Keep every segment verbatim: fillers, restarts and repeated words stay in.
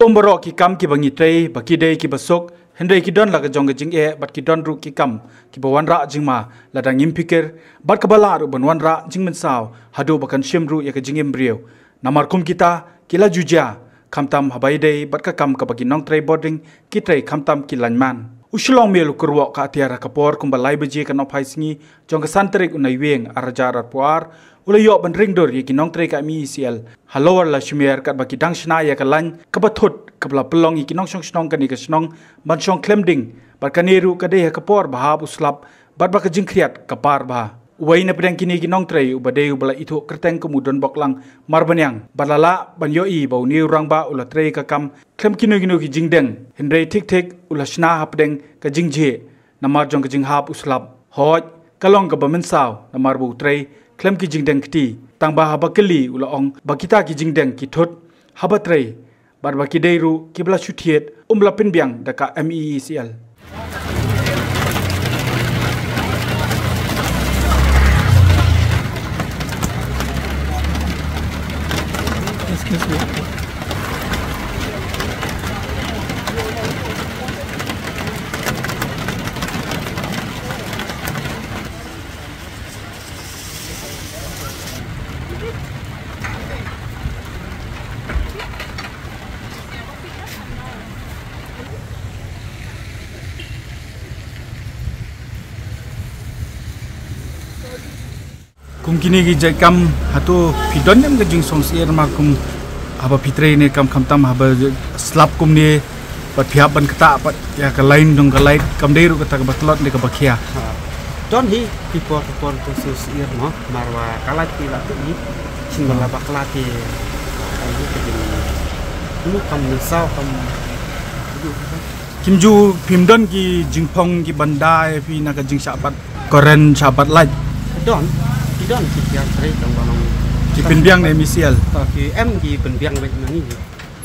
Ym baroh ki kam kiba ngi trei ba ki dei kiba suk, hynrei ki don la ka jong ka jingeh bad ki don ruh ki kam kiba wanrah jingma lada ngim phikir, bad kaba lah ruh ban wanrah jingmynsaw haduh ba kan shim ruh ïa ka jingim briew. Namar kum kita ki la ju jia, khamtam haba ïadei bad ka kam kaba ki nongtrei bording ki trei khamtam ki lineman. U Shillong Mail u kyrwoh ka atiar ha ka por kumba lai baje ka nongphai sngi jong ka san tarik u Naiwieng ar hajar arphew ar, u la ïoh ban ring dur ïa ki nongtrei ka M E E C L ha Lower Lashimer katba ki dang shna ïa ka line kaba thut kaba la pynlong ïa ki nongshong shnong kane ka shnong ban shong khlem ding, bad kane ruh ka dei ha ka por ba hap u slap bad ba ka jingkhriat ka par bha. Uwei na pdeng kine ki nongtrei uba dei uba la ithuh kyrteng kum u Donboklang Marbaniang, bad la lah ban ïohi ba une u rangbah u la trei ka kam khlem kino kino ki jingdeng, hynrei thik thik u la shna hapdeng ka jingjhieh namar jong ka jinghap u slap. Hooid, ka long kaba mynsaw namar ba u trei khlem ki jingdeng kti. Tang ba haba kylli u la ong ba kita ki jingdeng ki thut haba trei, bad ba ki dei ruh kiba la shu thied, um la pynbiang da ka M E E C L. Kum kine ki jait kam, hato phi don ne em ka jingsngewsih namar kum haba phi trei ne kam, khamtam haba slap kumne, bad phi hap ban ktah pat ïa ka line jong ka light, kam dei ruh kata kaba tlot ne kaba khia? Ha. Don hi, phi por, phi por tu sngewsih mo, namar ba ka light phi la tu hi, shin ba la bakla te, ai, ka jing, lu kam ni saw kam. Kim ju, phim don ki jingphong kiban da ïa phi na ka jingshah bat current, shah bat light? Don, ki don ki tiar trei tang ba long. Ki pynbiang na M E C L? Ha, ki em ki pynbiang bad na ni.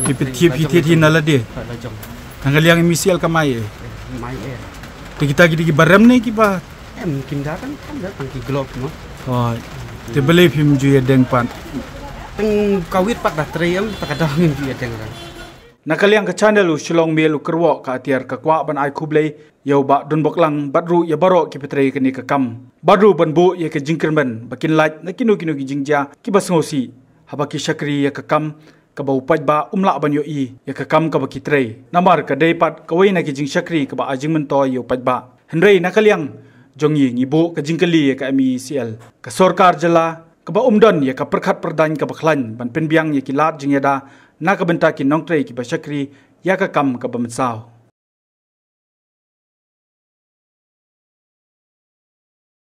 Ki pynthip hi thied hi na lade? Ha, la jong. Tang ka liang M E C L kam ai eh? Mai eh. Te kita ki dei kiba rem ne kiba? Em, kim da tang, kam da tang ki glove mo. Oh. Te balei phim ju ïadeng pat? Tang ka wit pat da trei em, ta ka daw ngim ju ïadeng tang. Na ka liang ka channel u Shillong Mail u kyrwoh ka atiar ka kwah ban ai khublei ïa u Bah Donboklang bad ruh ïa baroh kiba trei kane ka kam, bad ruh ban buh ïa ka jingkyrmen ba kin lait na kino kino ki jingjia kiba sngewsih haba ki shakri ïa ka kam kaba u paidbah um lah ban ïohi ïa ka kam kaba ki trei. Namar ka dei pat kawei na ki jingshakri kaba ai jingmyntoi ïa u paidbah. Hynrei na ka liang jong ngi, ngi buh ka jingkylli ïa ka M E E C L, ka sorkar jylla, kaba um don ïa ka pyrkhat pyrdaiñ kaba khlaiñ ban pynbiang ïa ki lad jingïada na ka bynta ki nongtrei kiba shakri ïa ka kam kaba mynsaw.